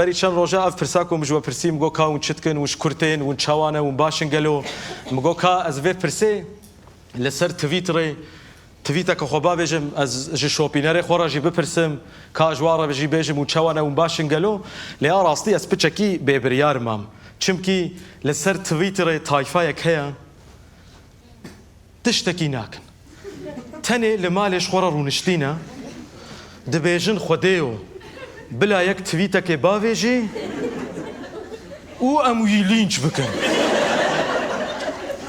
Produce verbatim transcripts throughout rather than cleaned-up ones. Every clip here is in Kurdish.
Berî çend roja ev pirsa ku min ji we pirsî, min got, ka hûn çi dikin, hûn ji kur tên, hûn çawa ne, hûn baş in gelo? Min got, ka ez vê pirsê li ser Twitterê, tweeteke xwe bavêjim, ez ji şopînerê xwe re jî bipirsim, ka ji wan re jî bêjim, hûn çawa ne, hûn baş in gelo? Lê a rastî ez piçekî bêbiryar mam. Çimkî li ser Twitterê tayfayek heye, tiştekî nakin. Tenê li malê ji xwe re rûniştîne, dibêjin, Xwedêyo, bila yek twîtekê bavêjî û em wî lînç bikin.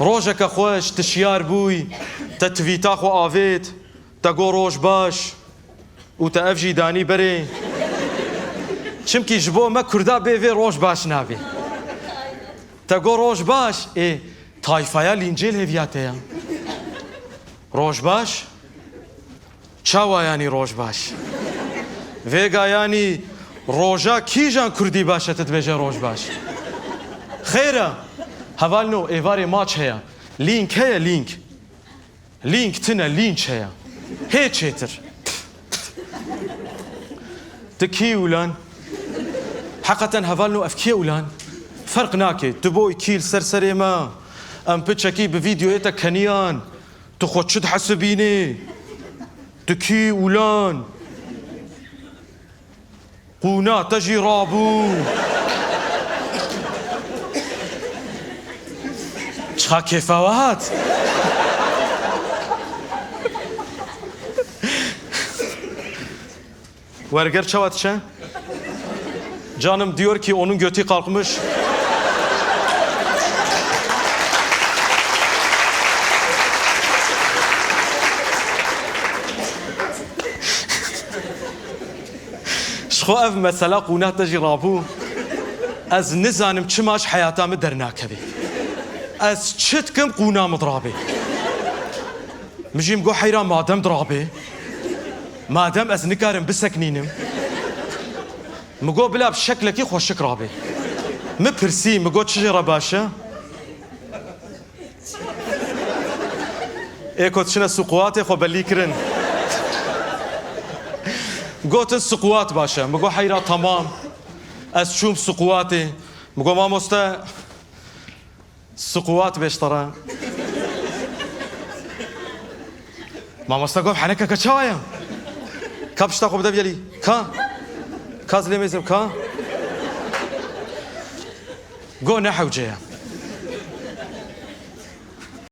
Rojeke xweş, tu şiyar bûyî, te twîta xwe avêt, te got, Roj baş. Û te ev jî danî berê. Çimkî ji bo me Kurda bê vê roj baş nabê. Te got roj baş, ê, tayfaya lîncê li hêviya te ye. Roj baş? Çawa yanî roj baş? Vêga yanî roja kîjan Kurdî baş e, tu dibêje roj baş? Xêr e. Hevalno, êvarê maç heye. Lînk heye, lînk. Lînk tine, lînç heye. Hê çêtir. Tu kî ulan? Heqeten hevalno ev kî ye ulan? Ferq nake. Tu boy kî li ser serê me. Em piçekî bi vîdyoyê te keniyan. Tu xwe çi dihesibînî? Tu kî ulan? Qûna te jî rabû. Çiqa kêfa we hat. Werger çawa diçe? Canım diyor ki onun götü kalkmış. Ji xwe ev mesela qûna te jî rabû. Ez nizanim çima ji heyata min dernakevê. Ez çi dikim qûna min dirabê. Min jî min got heyra madem dirabê, madem ez nikarim biseknînim, min got bila bi şeklekî xweşik rabê. Min pirsî, min got çi jê re baş e? Ê ku diçine suqwatê xwe belî kirin. Gotin suqwat baş e. Min got heyra temam. Ez çûm suqwatê. Min got mamoste, suqwat bê ji te re. Mamoste got henekeke çawa ye? Ka pişta xwe bide viyelî. Ka? Ka zilê mêzim ka? Got ne hewce ye.